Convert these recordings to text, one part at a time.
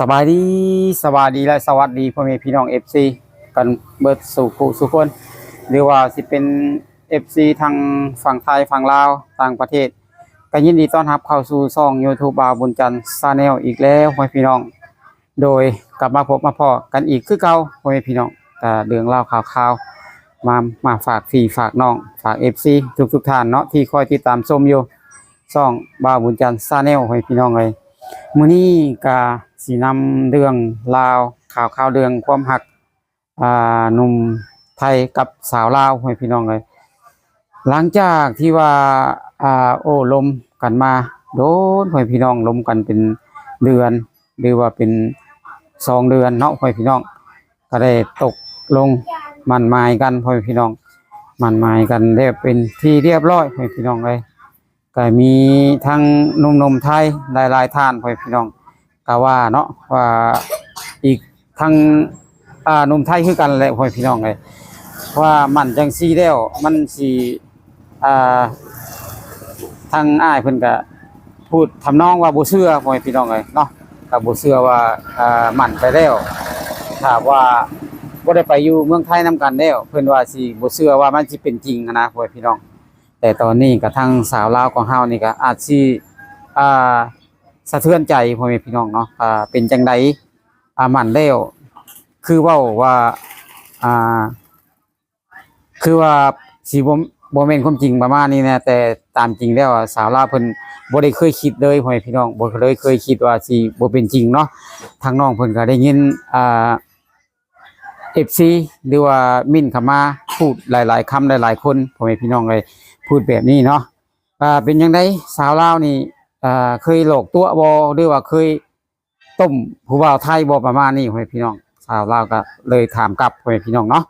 ສະບາຍດີ ສະບາຍດີ ແລະ ສະຫວັດດີພໍ່ແມ່ພີ່ນ້ອງ ເອັຟຊີ ກັນເບິດສູ່ຜູ້ສູ່ຄົນ ຫຼືວ່າຊິເປັນ ເອັຟຊີ ທັງຝັ່ງໄທ ຝັ່ງລາວ ຕ່າງປະເທດ ກໍຍິນດີຕ້ອນຮັບເຂົ້າສູ່ຊ່ອງ YouTube ບ່າວບຸນຈັນ Channel ອີກແລ້ວພໍ່ແມ່ພີ່ນ້ອງ. ໂດຍກັບມາພົບມາພໍ້ກັນອີກຄືເກົ່າພໍ່ແມ່ພີ່ນ້ອງ, ກໍເລື່ອງລາວຂ່າວໆ ມາ ມາຝາກພີ່ຝາກນ້ອງ ຝາກ ເອັຟຊີ ທຸກໆທ່ານເນາະ ທີ່ຄອຍຕິດຕາມຊົມຢູ່ຊ່ອງບ່າວບຸນຈັນ Channel ພໍ່ແມ່ພີ່ນ້ອງເອີຍ. ມື້ນີ້ກໍຊິນຳເລື່ອງລາວຂ່າວໆ ເລື່ອງຄວາມຮັກ ອ່າ ໜຸ່ມໄທກັບສາວລາວ ພໍ່ແມ່ພີ່ນ້ອງເອີຍ. ຫຼັງຈາກທີ່ວ່າ ອ່າ ໂອ້ລົມກັນມາດົນ ພໍ່ແມ່ພີ່ນ້ອງ, ລົມກັນເປັນເດືອນ ຫຼືວ່າເປັນສອງເດືອນເນາະ ພໍ່ແມ່ພີ່ນ້ອງ, ກໍໄດ້ຕົກລົງໝັ້ນໝາຍກັນ ພໍ່ແມ່ພີ່ນ້ອງ, ໝັ້ນໝາຍກັນແລ້ວເປັນທີ່ຮຽບຮ້ອຍ ພໍ່ແມ່ພີ່ນ້ອງເອີຍ. ກໍມີທັງໜຸ່ມໆໄທຫຼາຍໆທ່ານ ພໍ່ແມ່ພີ່ນ້ອງ ກໍວ່າເນາະ ວ່າອີກທັງ ອ່າ ໜຸ່ມໄທຄືກັນແຫຼະ ພໍ່ແມ່ພີ່ນ້ອງເອີຍ, ວ່າໝັ້ນຈັ່ງຊີ້ແລ້ວມັນຊິ ອ່າ ທາງອ້າຍເພິ່ນກໍພູດທຳນອງວ່າບໍ່ເຊື່ອ ພໍ່ແມ່ພີ່ນ້ອງເອີຍເນາະ, ກໍບໍ່ເຊື່ອວ່າ ອ່າ ໝັ້ນໄປແລ້ວ ຖ້າວ່າບໍ່ໄດ້ໄປຢູ່ເມືອງໄທນຳກັນແລ້ວ ເພິ່ນວ່າຊິບໍ່ເຊື່ອວ່າມັນຊິເປັນຈິງຫັ້ນນະ ພໍ່ແມ່ພີ່ນ້ອງ. ແຕ່ຕອນນີ້ກໍທາງສາວລາວຂອງເຮົານີ້ກໍອາດຊິ ອ່າ ສະເທືອນໃຈພໍ່ແມ່ພີ່ນ້ອງເນາະ, ອ່າ ເປັນຈັ່ງໃດ ອ່າ ໝັ້ນແລ້ວ ຄືເວົ້າວ່າ ອ່າ ຄືວ່າຊິບໍ່ ບໍ່ແມ່ນຄວາມຈິງປະມານນີ້ນະ, ແຕ່ຕາມຈິງແລ້ວສາວລາວເພິ່ນບໍ່ໄດ້ເຄີຍຄິດເລີຍ ພໍ່ແມ່ພີ່ນ້ອງ, ບໍ່ເລີຍເຄີຍຄິດວ່າຊິບໍ່ເປັນຈິງເນາະ. ທາງນ້ອງເພິ່ນກໍໄດ້ຍິນ ອ່າ ເອັຟຊີ ຫຼືວ່າເມັ້ນເຂົ້າມາ ພູດຫຼາຍໆຄຳ ຫຼາຍໆຄົນ ພໍ່ແມ່ພີ່ນ້ອງເອີຍ ພູດແບບນີ້ເນາະ. ອ່າ ເປັນຈັ່ງໃດ ສາວລາວນີ້ ອ່າ ເຄີຍຫຼອກຕົວະບໍ່ ຫຼືວ່າເຄີຍຕົ້ມຜູ້ບ່າວໄທບໍ່ ປະມານນີ້ ພໍ່ແມ່ພີ່ນ້ອງ. ສາວລາວກໍເລີຍຖາມກັບ ພໍ່ແມ່ພີ່ນ້ອງເນາະ.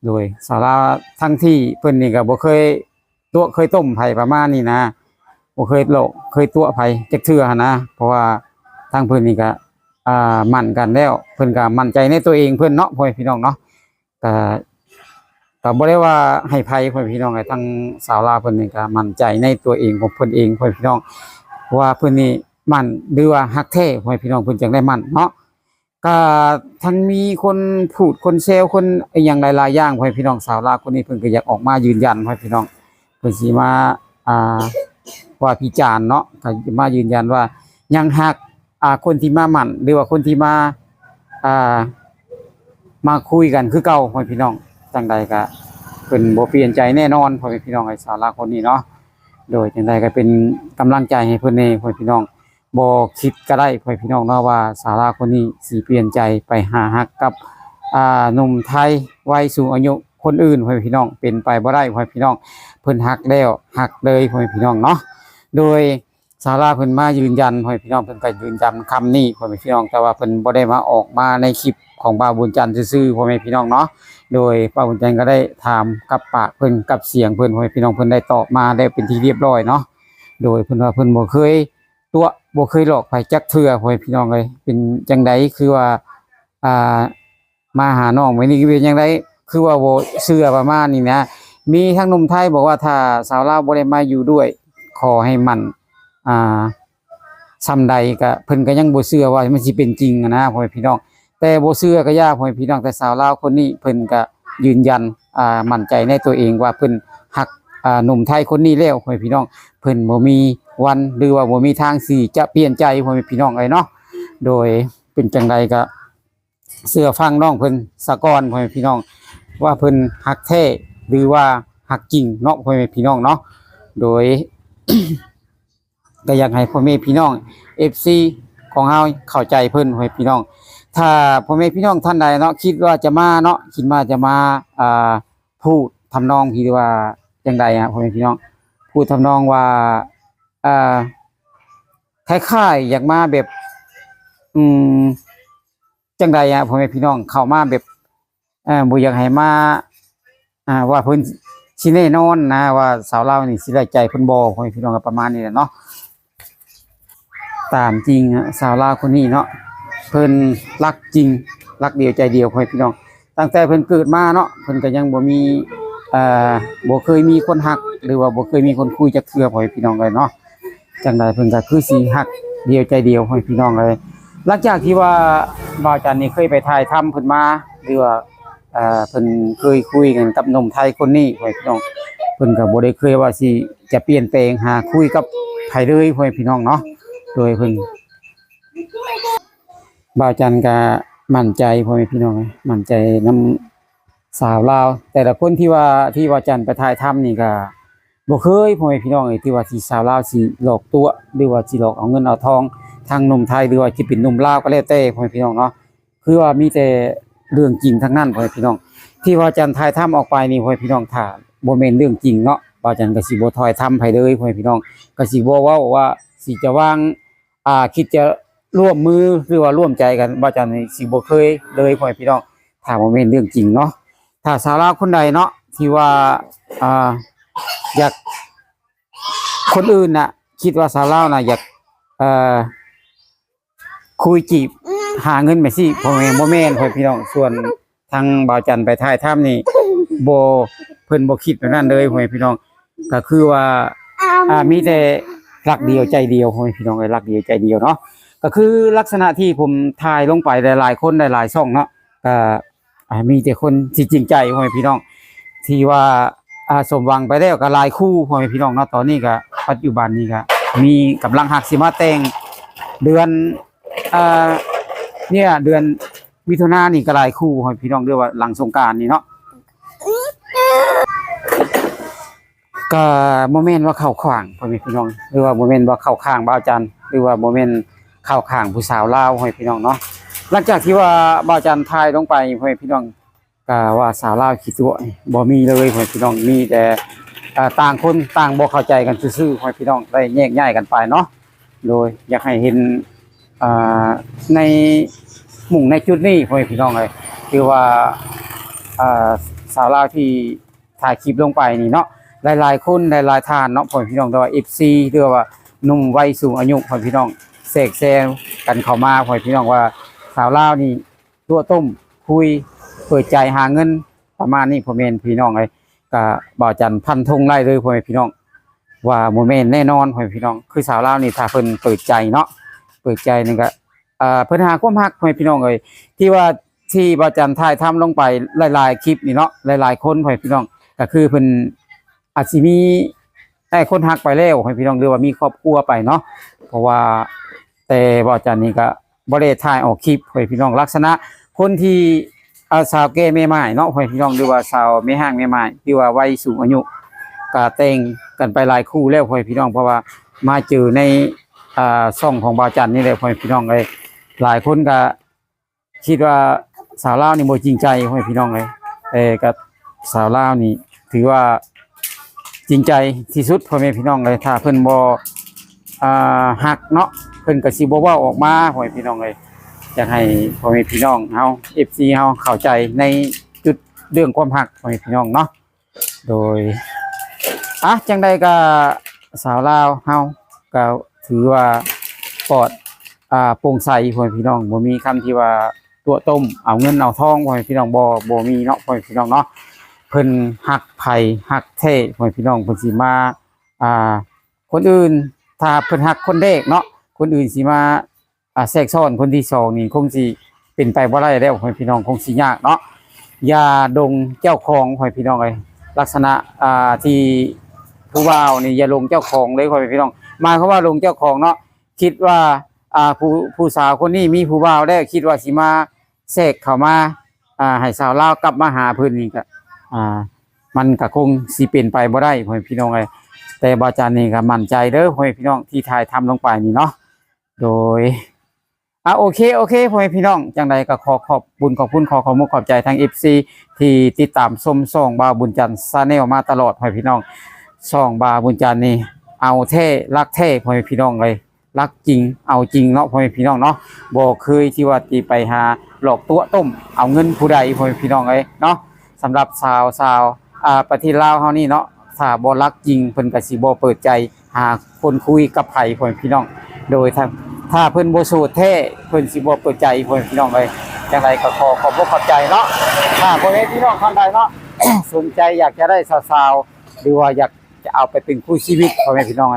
ໂດຍສາວລາວທັງທີ່ເພິ່ນນີ້ກໍບໍ່ເຄີຍຕົວະເຄີຍຕົ້ມໃຜປະມານນີ້ນະ, ບໍ່ເຄີຍຫຼອກເຄີຍຕົວະໃຜຈັກເທື່ອຫັ້ນນະ, ເພາະວ່າທາງເພິ່ນນີ້ກໍ ອ່າ ໝັ້ນກັນແລ້ວ ເພິ່ນກໍໝັ້ນໃຈໃນຕົວເອງເພິ່ນເນາະ ພໍ່ແມ່ພີ່ນ້ອງເນາະ. ກະ ກະບໍ່ໄດ້ວ່າໃຫ້ໃຜ ພໍ່ແມ່ພີ່ນ້ອງ, ທາງສາວລາວເພິ່ນນີ້ກະໝັ້ນໃຈໃນຕົວເອງຂອງເພິ່ນເອງ ພໍ່ແມ່ພີ່ນ້ອງ, ວ່າເພິ່ນນີ້ໝັ້ນ ຫຼືວ່າຮັກແທ້ ພໍ່ແມ່ພີ່ນ້ອງ, ເພິ່ນຈັ່ງໄດ້ໝັ້ນເນາະ. ກະທັງມີຄົນພູດ ຄົນແຊວ ຄົນອີ່ຫຍັງຫຼາຍໆຢ່າງ ພໍ່ແມ່ພີ່ນ້ອງ, ສາວລາວຄົນນີ້ເພິ່ນກໍຢາກອອກມາຢືນຢັນ ພໍ່ແມ່ພີ່ນ້ອງ, ເພິ່ນຊິມາ ອ່າ ວ່າພິຈານເນາະ, ກໍມາຢືນຢັນວ່າຍັງຮັກ ອ່າ ຄົນທີ່ມາໝັ້ນ ຫຼືວ່າຄົນທີ່ມາ ອ່າ ມາຄຸຍກັນຄືເກົ່າ ພໍ່ແມ່ພີ່ນ້ອງ. ຈັ່ງໃດກະເພິ່ນບໍ່ປ່ຽນໃຈແນ່ນອນ ພໍ່ແມ່ພີ່ນ້ອງເອີຍ ສາວລາວຄົນນີ້ເນາະ. ໂດຍຈັ່ງໃດກະເປັນກຳລັງໃຈໃຫ້ເພິ່ນແດ່ ພໍ່ແມ່ພີ່ນ້ອງ, ບໍ່ຄິດກະໄດ້ ພໍ່ແມ່ພີ່ນ້ອງເນາະ ວ່າສາວລາວຄົນນີ້ຊິປ່ຽນໃຈໄປຫາຮັກກັບ ອ່າ ໜຸ່ມໄທໄວສູງອາຍຸຄົນອື່ນ ພໍ່ແມ່ພີ່ນ້ອງ, ເປັນໄປບໍ່ໄດ້ ພໍ່ແມ່ພີ່ນ້ອງ, ເພິ່ນຮັກແລ້ວຮັກເລີຍ ພໍ່ແມ່ພີ່ນ້ອງເນາະ. ໂດຍ ສາວລາວເພິ່ນມາຢືນຢັນ ພໍ່ແມ່ພີ່ນ້ອງ, ເພິ່ນກໍຢືນຢັນຄຳນີ້ ພໍ່ແມ່ພີ່ນ້ອງ, ແຕ່ວ່າເພິ່ນບໍ່ໄດ້ມາອອກມາໃນຄລິບຂອງບ່າວບຸນຈັນຊື່ໆ ພໍ່ແມ່ພີ່ນ້ອງເນາະ. ໂດຍບ່າວບຸນຈັນກໍໄດ້ຖາມກັບປາກເພິ່ນ ກັບສຽງເພິ່ນ ພໍ່ແມ່ພີ່ນ້ອງ, ເພິ່ນໄດ້ຕອບມາແລ້ວເປັນທີ່ຮຽບຮ້ອຍເນາະ. ໂດຍເພິ່ນວ່າເພິ່ນບໍ່ເຄີຍຕົວະ ບໍ່ເຄີຍຫຼອກໃຜຈັກເທື່ອ ພໍ່ແມ່ພີ່ນ້ອງເອີຍ. ເປັນຈັ່ງໃດ ຄືວ່າ ອ່າ ມາຫານ້ອງມື້ນີ້ເປັນຈັ່ງໃດ ຄືວ່າບໍ່ເຊື່ອ ປະມານນີ້ນະ. ມີທັງໜຸ່ມໄທບອກວ່າ ຖ້າສາວລາວບໍ່ໄດ້ມາຢູ່ດ້ວຍ ຂໍໃຫ້ໝັ້ນ ອ່າ ສ່ຳໃດກະ ເພິ່ນກະຍັງບໍ່ເຊື່ອວ່າມັນຊິເປັນຈິງຫັ້ນນະ ພໍ່ແມ່ພີ່ນ້ອງ. ແຕ່ບໍ່ເຊື່ອກະຢ່າ ພໍ່ແມ່ພີ່ນ້ອງ, ແຕ່ສາວລາວຄົນນີ້ເພິ່ນກະຢືນຢັນ ອ່າ ໝັ້ນໃຈໃນຕົວເອງວ່າເພິ່ນຮັກ ອ່າ ໜຸ່ມໄທຄົນນີ້ແລ້ວ ພໍ່ແມ່ພີ່ນ້ອງ, ເພິ່ນບໍ່ມີວັນ ຫຼືວ່າບໍ່ມີທາງທີ່ຈະປ່ຽນໃຈ ພໍ່ແມ່ພີ່ນ້ອງເອີຍເນາະ. ໂດຍເປັນຈັ່ງໃດກະ ເຊື່ອຟັງນ້ອງເພິ່ນສາກ່ອນ ພໍ່ແມ່ພີ່ນ້ອງ ວ່າເພິ່ນຮັກແທ້ ຫຼືວ່າຮັກຈິງເນາະ ພໍ່ແມ່ພີ່ນ້ອງເນາະ. ໂດຍ ກໍຢາກໃຫ້ພໍ່ແມ່ພີ່ນ້ອງ ເອັຟຊີ ຂອງເຮົາເຂົ້າໃຈເພິ່ນ ພໍ່ແມ່ພີ່ນ້ອງ. ຖ້າພໍ່ແມ່ພີ່ນ້ອງທ່ານໃດເນາະ ຄິດວ່າຈະມາເນາະ ຄິດວ່າຈະມາ ອ່າ ພູດທຳນອງທີ່ວ່າຈັ່ງໃດອະ ພໍ່ແມ່ພີ່ນ້ອງ, ພູດທຳນອງວ່າ ອ່າ ຄ້າຍໆຢາກມາແບບ ອືມ ຈັ່ງໃດອະ ພໍ່ແມ່ພີ່ນ້ອງ, ເຂົ້າມາແບບ ເອີ ບໍ່ຢາກໃຫ້ມາ ອ່າ ວ່າເພິ່ນຊິແນ່ນອນນະ ວ່າສາວລາວນີ້ຊິໄດ້ໃຈເພິ່ນບໍ່ ພໍ່ແມ່ພີ່ນ້ອງ, ກໍປະມານນີ້ແຫຼະເນາະ. ຕາມຈິງ ສາວລາວຄົນນີ້ເນາະ ເພິ່ນຮັກຈິງ ຮັກດຽວໃຈດຽວ ພໍ່ແມ່ພີ່ນ້ອງ. ຕັ້ງແຕ່ເພິ່ນເກີດມາເນາະ ເພິ່ນກໍຍັງບໍ່ມີ ເອີ ບໍ່ເຄີຍມີຄົນຮັກ ຫຼືວ່າບໍ່ເຄີຍມີຄົນຄຸຍຈັກເທື່ອ ພໍ່ແມ່ພີ່ນ້ອງເອີຍເນາະ. ຈັ່ງໃດເພິ່ນກໍຄືຊິຮັກດຽວໃຈດຽວ ພໍ່ແມ່ພີ່ນ້ອງເອີຍ. ຫຼັງຈາກທີ່ວ່າບ່າວຈັນນີ້ເຄີຍໄປຖ່າຍທຳເພິ່ນມາ ຫຼືວ່າ ເອີ ເພິ່ນເຄີຍຄຸຍກັນກັບໜຸ່ມໄທຄົນນີ້ ພໍ່ແມ່ພີ່ນ້ອງ, ເພິ່ນກໍບໍ່ໄດ້ເຄີຍວ່າຊິຈະປ່ຽນແປງຫາຄຸຍກັບໃຜເລີຍ ພໍ່ແມ່ພີ່ນ້ອງເນາະ. ໂດຍເພິ່ນ ບ່າວຈັນກໍໝັ້ນໃຈ ພໍ່ແມ່ພີ່ນ້ອງ, ໝັ້ນໃຈນຳ ສາວລາວແຕ່ລະຄົນທີ່ວ່າ ທີ່ວ່າຈັນໄປຖ່າຍທຳນີ້ກໍບໍ່ເຄີຍ ພໍ່ແມ່ພີ່ນ້ອງເອີຍ ທີ່ວ່າທີ່ສາວລາວຊິຫຼອກຕົວະ ຫຼືວ່າຊິຫຼອກເອົາເງິນເອົາທອງທາງໜຸ່ມໄທ ຫຼືວ່າຊິເປັນໜຸ່ມລາວກໍແລ້ວແຕ່ ພໍ່ແມ່ພີ່ນ້ອງເນາະ. ຄືວ່າມີແຕ່ເລື່ອງຈິງທັງນັ້ນ ພໍ່ແມ່ພີ່ນ້ອງ, ທີ່ວ່າຈັນຖ່າຍທຳອອກໄປນີ້ ພໍ່ແມ່ພີ່ນ້ອງ ຖ້າບໍ່ແມ່ນເລື່ອງຈິງເນາະ ບ່າວຈັນກໍຊິບໍ່ຖ່າຍທຳໃຜເລີຍ ພໍ່ແມ່ພີ່ນ້ອງ, ກໍຊິບໍ່ເວົ້າວ່າຊິຈະວາງ ອ່າ ຄິດຈະຮ່ວມມື ຫຼືວ່າຮ່ວມໃຈກັນ ບ່າວຈັນນີ້ຊິບໍ່ເຄີຍເລີຍ ພໍ່ແມ່ພີ່ນ້ອງ ຖ້າບໍ່ແມ່ນເລື່ອງຈິງເນາະ. ຖ້າສາວລາວຄົນໃດເນາະ ທີ່ວ່າ ອ່າ ຢາກ ຄົນອື່ນນະ ຄິດວ່າສາວລາວນະ ຢາກ ເອີ ຄຸຍຈີບ ຫາເງິນແບບຊີ້ ພໍ່ແມ່ ບໍ່ແມ່ນ ພໍ່ແມ່ພີ່ນ້ອງ. ສ່ວນ ທາງບ່າວຈັນໄປຖ່າຍທຳນີ້ ບໍ່ ເພິ່ນບໍ່ຄິດແບບນັ້ນເລີຍ ພໍ່ແມ່ພີ່ນ້ອງ. ກໍຄືວ່າ ອ່າ ມີແຕ່ຮັກດຽວໃຈດຽວ ພໍ່ແມ່ພີ່ນ້ອງເອີຍ, ຮັກດຽວໃຈດຽວເນາະ. ກໍຄືລັກສະນະທີ່ຜົມຖ່າຍລົງໄປຫຼາຍໆຄົນ ຫຼາຍໆຊ່ອງເນາະ ກໍ ອ່າ ມີແຕ່ຄົນທີ່ຈິງໃຈ ພໍ່ແມ່ພີ່ນ້ອງ ທີ່ວ່າ ອ່າ ສົມຫວັງໄປແລ້ວກໍຫຼາຍຄູ່ ພໍ່ແມ່ພີ່ນ້ອງເນາະ. ຕອນນີ້ກໍ ປັດຈຸບັນນີ້ກໍມີກຳລັງຮັກຊິມາແຕ່ງເດືອນ ອ່າ ເດືອນ ມິຖຸນານີ້ກໍຫຼາຍຄູ່ ພໍ່ແມ່ພີ່ນ້ອງ ຫຼືວ່າຫຼັງສົງການນີ້ເນາະ. ກໍບໍ່ແມ່ນວ່າເຂົ້າຂ້າງ ພໍ່ແມ່ພີ່ນ້ອງ ຫຼືວ່າບໍ່ແມ່ນວ່າເຂົ້າຂ້າງບ່າວຈັນ ຫຼືວ່າບໍ່ແມ່ນເຂົ້າຂ້າງຜູ້ສາວລາວ ພໍ່ແມ່ພີ່ນ້ອງເນາະ. ຫຼັງຈາກທີ່ວ່າບ່າວຈັນຖ່າຍລົງໄປ ພໍ່ແມ່ພີ່ນ້ອງ ກໍວ່າສາວລາວຂີ້ຕົວະນີ້ບໍ່ມີເລີຍ ພໍ່ແມ່ພີ່ນ້ອງ, ມີແຕ່ ເອີ ຕ່າງຄົນຕ່າງບໍ່ເຂົ້າໃຈກັນຊື່ໆ ພໍ່ແມ່ພີ່ນ້ອງ ໄດ້ແຍກຍ້າຍກັນໄປເນາະ. ໂດຍຢາກໃຫ້ເຫັນ ອ່າ ໃນມຸມໃນຈຸດນີ້ ພໍ່ແມ່ພີ່ນ້ອງເອີຍ, ຄືວ່າ ອ່າ ສາວລາວທີ່ຖ່າຍຄລິບລົງໄປນີ້ເນາະ ຫຼາຍໆຄົນ ຫຼາຍໆທ່ານເນາະ ພໍ່ແມ່ພີ່ນ້ອງ ຫຼືວ່າ ເອັຟຊີ ຫຼືວ່າໜຸ່ມໄວສູງອາຍຸ ພໍ່ແມ່ພີ່ນ້ອງ ແຊກແຊກັນເຂົ້າມາ ພໍ່ແມ່ພີ່ນ້ອງ ວ່າສາວລາວນີ້ຕົວະຕົ້ມ ຄຸຍ ເປີດໃຈຫາເງິນປະມານນີ້ ພໍ່ແມ່ພີ່ນ້ອງເອີຍ. ກະບ່າວຈັນຟັນທົງໄດ້ເລີຍ ພໍ່ແມ່ພີ່ນ້ອງ ວ່າບໍ່ແມ່ນແນ່ນອນ ພໍ່ແມ່ພີ່ນ້ອງ. ຄືສາວລາວນີ້ ຖ້າເພິ່ນເປີດໃຈເນາະ ເປີດໃຈນີ້ກະ ອ່າ ເພິ່ນຫາຄວາມຮັກ ພໍ່ແມ່ພີ່ນ້ອງເອີຍ, ທີ່ວ່າທີ່ບ່າວຈັນຖ່າຍທຳລົງໄປຫຼາຍໆຄລິບນີ້ເນາະ ຫຼາຍໆຄົນ ພໍ່ແມ່ພີ່ນ້ອງ ກໍຄືເພິ່ນອາດຊິມີ ໄດ້ຄົນຮັກໄປແລ້ວ ພໍ່ແມ່ພີ່ນ້ອງ ຫຼືວ່າມີຄອບຄົວໄປເນາະ. ເພາະວ່າແຕ່ບ່າວຈັນນີ້ກໍບໍ່ໄດ້ຖ່າຍອອກຄລິບ ພໍ່ແມ່ພີ່ນ້ອງ, ລັກສະນະຄົນທີ່ ອ່າ ສາວແກ່ແມ່ໝ້າຍເນາະ ພໍ່ແມ່ພີ່ນ້ອງ ຫຼືວ່າສາວແມ່ຮ້າງແມ່ໝ້າຍ ຫຼືວ່າໄວສູງອາຍຸ ກໍແຕ່ງກັນໄປຫຼາຍຄູ່ແລ້ວ ພໍ່ແມ່ພີ່ນ້ອງ. ເພາະວ່າມາເຈີໃນ ອ່າ ຊ່ອງຂອງບ່າວຈັນນີ້ແຫຼະ ພໍ່ແມ່ພີ່ນ້ອງເອີຍ, ຫຼາຍຄົນກໍ ຄິດວ່າສາວລາວນີ້ບໍ່ຈິງໃຈ ພໍ່ແມ່ພີ່ນ້ອງເອີຍ, ແຕ່ກັບສາວລາວນີ້ຖືວ່າຈິງໃຈທີ່ສຸດ ພໍ່ແມ່ພີ່ນ້ອງເອີຍ. ຖ້າເພິ່ນບໍ່ ອ່າ ຮັກເນາະ ເພິ່ນກໍຊິບໍ່ເວົ້າອອກມາ ພໍ່ແມ່ພີ່ນ້ອງເອີຍ. ຢາກໃຫ້ພໍ່ແມ່ພີ່ນ້ອງເຮົາ ເອັຟຊີ ເຮົາເຂົ້າໃຈໃນຈຸດເລື່ອງຄວາມຮັກ ພໍ່ແມ່ພີ່ນ້ອງເນາະ. ໂດຍ ອ່ະ ຈັ່ງໃດກໍສາວລາວເຮົາກໍຖືວ່າປອດ ອ່າ ໂປ່ງໃສ ພໍ່ແມ່ພີ່ນ້ອງ, ບໍ່ມີຄຳທີ່ວ່າຕົວະຕົ້ມເອົາເງິນເອົາທອງ ພໍ່ແມ່ພີ່ນ້ອງ, ບໍ່ ບໍ່ມີເນາະ ພໍ່ແມ່ພີ່ນ້ອງເນາະ. ເພິ່ນຮັກໃຜຮັກແທ້ ພໍ່ແມ່ພີ່ນ້ອງ, ເພິ່ນຊິມາ ອ່າ ຄົນອື່ນ ຖ້າເພິ່ນຮັກຄົນແລກເນາະ ຄົນອື່ນຊິມາ ອ່າ ແຊກຊ້ອນຄົນທີສອງນີ້ຄົງຊິເປັນໄປບໍ່ໄດ້ແລ້ວ ພໍ່ແມ່ພີ່ນ້ອງ, ຄົງຊິຍາກເນາະ. ຢ່າຫຼົງເຈົ້າຂອງ ພໍ່ແມ່ພີ່ນ້ອງເອີຍ, ລັກສະນະ ອ່າ ທີ່ຜູ້ບ່າວນີ້ຢ່າຫຼົງເຈົ້າຂອງເລີຍ ພໍ່ແມ່ພີ່ນ້ອງ. ໝາຍຄວາມວ່າຫຼົງເຈົ້າຂອງເນາະ, ຄິດວ່າ ອ່າ ຜູ້ ຜູ້ສາວຄົນນີ້ມີຜູ້ບ່າວແລ້ວ ຄິດວ່າຊິມາແຊກເຂົ້າມາ ອ່າ ໃຫ້ສາວລາວກັບມາຫາເພິ່ນນີ້ກໍ ອ່າ ມັນກໍຄົງຊິເປັນໄປບໍ່ໄດ້ ພໍ່ແມ່ພີ່ນ້ອງເອີຍ. ແຕ່ບ່າວຈັນນີ້ກໍໝັ້ນໃຈເດີ ພໍ່ແມ່ພີ່ນ້ອງ ທີ່ຖ່າຍທຳລົງໄປນີ້ເນາະ. ໂດຍ ອ່າ ໂອເຄ ໂອເຄ ພໍ່ແມ່ພີ່ນ້ອງ, ຈັ່ງໃດກໍຂໍຂອບບຸນຂອບຄຸນ ຂໍຂອບມຸກຂອບໃຈທາງ ເອັຟຊີ ທີ່ຕິດຕາມຊົມຊ່ອງບ່າວບຸນຈັນ Channel ມາຕະຫຼອດ ພໍ່ແມ່ພີ່ນ້ອງ. ຊ່ອງບ່າວບຸນຈັນນີ້ເອົາແທ້ລັກແທ້ ພໍ່ແມ່ພີ່ນ້ອງເອີຍ, ລັກຈິງເອົາຈິງເນາະ ພໍ່ແມ່ພີ່ນ້ອງເນາະ. ບໍ່ເຄີຍທີ່ວ່າຊິໄປຫາຫຼອກຕົວະຕົ້ມເອົາເງິນຜູ້ໃດ ພໍ່ແມ່ພີ່ນ້ອງເອີຍເນາະ. ສຳລັບສາວ ສາວ ອ່າ ປະເທດລາວເຮົານີ້ເນາະ ຖ້າບໍ່ລັກຈິງ ເພິ່ນກໍຊິບໍ່ເປີດໃຈຫາຄົນຄຸຍກັບໃຜ ພໍ່ແມ່ພີ່ນ້ອງ. ໂດຍ ຖ້າ ຖ້າເພິ່ນບໍ່ໂສດແທ້ ເພິ່ນຊິບໍ່ເປີດໃຈ ພໍ່ແມ່ພີ່ນ້ອງເອີຍ. ຈັ່ງໃດກໍຂໍຂອບອົກຂອບໃຈເນາະ. ຖ້າພໍ່ແມ່ພີ່ນ້ອງທ່ານໃດເນາະ ສົນໃຈຢາກຈະໄດ້ສາວໆ ຫຼືວ່າຢາກຈະເອົາໄປເປັນຄູ່ຊີວິດ ພໍ່ແມ່ພີ່ນ້ອງ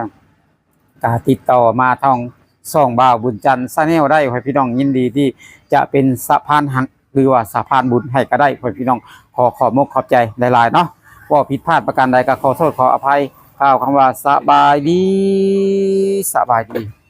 ກໍຕິດຕໍ່ມາທາງ ຊ່ອງບ່າວບຸນຈັນ Channel ໄດ້ ພໍ່ແມ່ພີ່ນ້ອງ ຍິນດີທີ່ຈະເປັນສະພານຮັກ ຫຼືວ່າສະພານບຸນໃຫ້ກໍໄດ້ ພໍ່ແມ່ພີ່ນ້ອງ. ຂໍຂອບມົກຂອບໃຈຫຼາຍໆເນາະ. ເວົ້າຜິດພາດປະການໃດກໍຂໍໂທດຂໍອະໄພ. ກ່າວຄຳວ່າສະບາຍດີ ສະບາຍດີ.